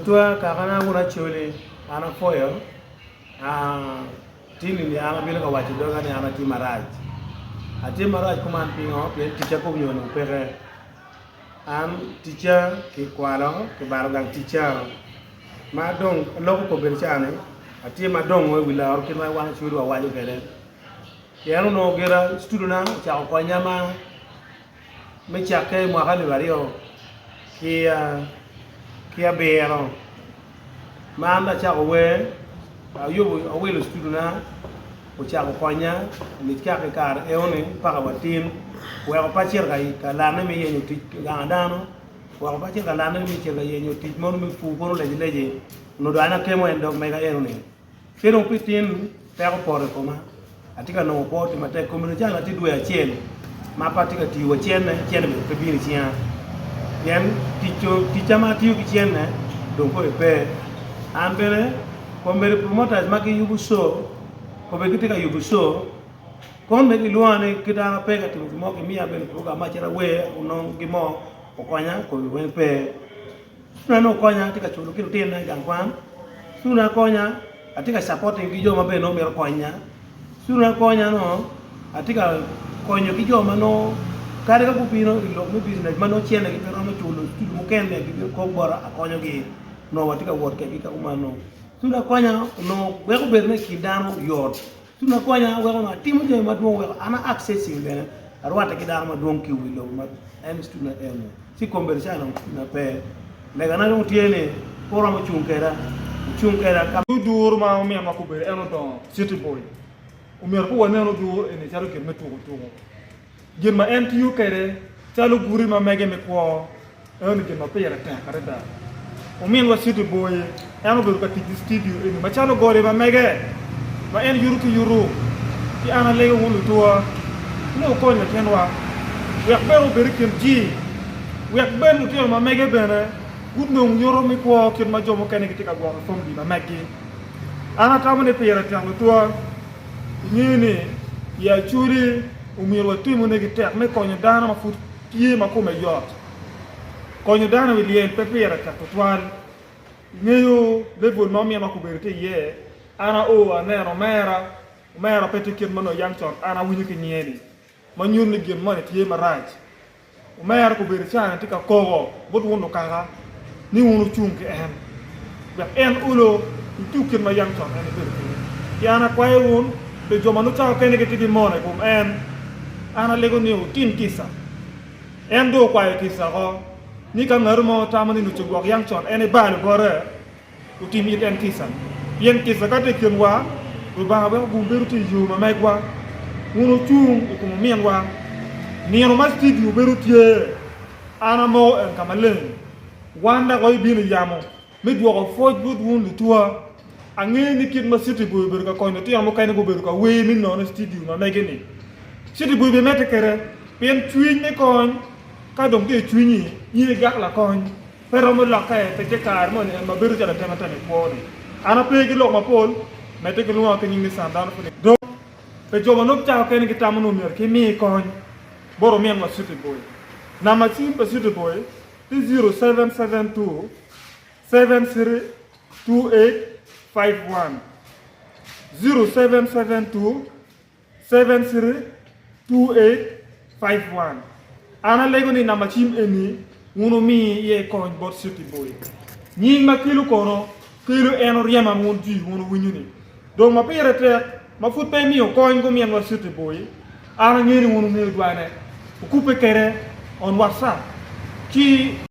Lutwa kakana wun Acholi, an apwoyo tini-ni an abino ka waco doga ni an atye marac. Atye marac kuman pingo? Pien ticca kong nyo onongo peke. An ticca kikwalo, kibalo gang ticca ma dong aloko kobedo ca-ni atye ma dongo i wi laro kit ma wan Acholi wawaco kwede. Pien onongo gira studio-na ocako konya ma me cakke i mwaka alip 2007 ma an dong acako wer, ayubo awilo studio-na ocako konya nicake i kare enoni paka wa tin weko pe acito ka lanne me yenyo tic i gang dano weko pe acito ka lanne me cito ka yenyo tic mono me pur kono leci leci onongo dong an akemo en dog mega enoni. Ci dong pi tin peko opoto i koma, atye ka nongo kwo tye matek. Kombeddi calo atye dwe acel ma pe atye ka tiyo wa cente, cente bene pe bino i cinga pien ticca ma atiyo ki cente dong kore pe. An bene kombeddi promoters ma giyubo show, kombeddi gitye ka yubo show, kono bene gilwonga ni kit an ape ka timo gin mo gimiya bene program mo acit awer onong gin mo okonya kombeddi weng pe. Cuna nongo konya atye ka culo ki lutinona i gang kwan, cuna konya atye ka supporting ki jo ma bene nongo mito konya, cuna konya nongo atye ka konyo ki jo ma nongo kadi ka gubino i lok me business ma nongo cente gi pe romo culo studio mukene gibino kok bota akonyo gi nongo watye ka wot kwedgi ka kumeno. Cuna konya onongo weko bedo ne i kin dano yot. Cuna konya weko onongo atimo jami madwong weko an a accessing bene arwatte ki dano madwong ki i wi lobo ma en cuna eno. Ci kombeddi ca dong cwinya pe. Legana dong tye ni, pe wuromo cung kweda, wucung kweda ka. Oduro ma ominwa kobedo en odongo, City Boy. Omyero pe wanen oduro eni calo gin me tuko tuko. Gin ma en tiyo kwede calo guti ma mege me kwo enoni gin ma pire tek adada. Ominwa City Boy en obedo ka tic i studio eni macalo goli ma mege ma en yuto ki yuto. Ci an alego wun lutuwa ni wukony latinwa wek bene obed i kin ji, wek bene lutino ma mege bene gunong yuto me kwo kit ma jo mukene gitye ka gwoko famili ma meggi. An atamo ni pire tek lutuwa ingeyo ni i Acholi omyero watemu ne gitek me konyo dano ma pud tye ma kome yot. Konyo dano i wi lyel pe pire tek tutwal. Ingeyo level ma ominwa kobedo tye iye, an ao aneno omera, omera pe tye kit ma nongo yang con an awinyo ki nyinge ni, ma nyuto ni gin moni tye marac. Omera kobedo cani tye ka koko bot wun lukaka ni wun wucung ki en, wek en olo ituk kit ma yam con en ebedo kwede. Ci an akwayo wun, pi jo ma nongo cawa kene gitye ki mono i kom en, an alego ni wutim kica. En dong okwayo kica oko, ni ka ngatu mo tamo ni nucu gwok yam con en ebalo bote, Otim it en kica, pien kica ka tye i kinwa, Lubanga weko gum bedo tye i yo ma megwa. Wun wucung i kom ominwa. Nino ma studio bedo tye, an amoko en ka maleng. Wan dok wabibino i yamo me dwoko pwoc bot wun lutuwa. Angeyo ni kit ma City Boy obedo ka konyo lutino mukene gubedo ka wer me nono i studio ma mege-ni, City Boy bimedde kwede, pien cwiny me kony ka dong tye i cwinyi, in igak lakony. Pe romo lokke pi te kare moni en ma bedo calo atematema i kwo ni. An ape ki lok mapol, medde ki lwonga ki nying ni Sandano Phoenix. Dong, pi jo ma nongo cawa kene gitamo ni omyero ki mi kony bot ominwa City Boy, namba cim pa City Boy tye 0772 73 2851, 0772 732851 An alego ni namba cim eni wun wumi iye kony bot City Boy. Nying ma kelo kono kelo en oryema wun ji wun wuwinyo ni. Dong ma pire tek ma pud pe imiyo kony guminwa City Boy an angeyo ni wun wungeyo dwane wukubbe kede on WhatsApp ci.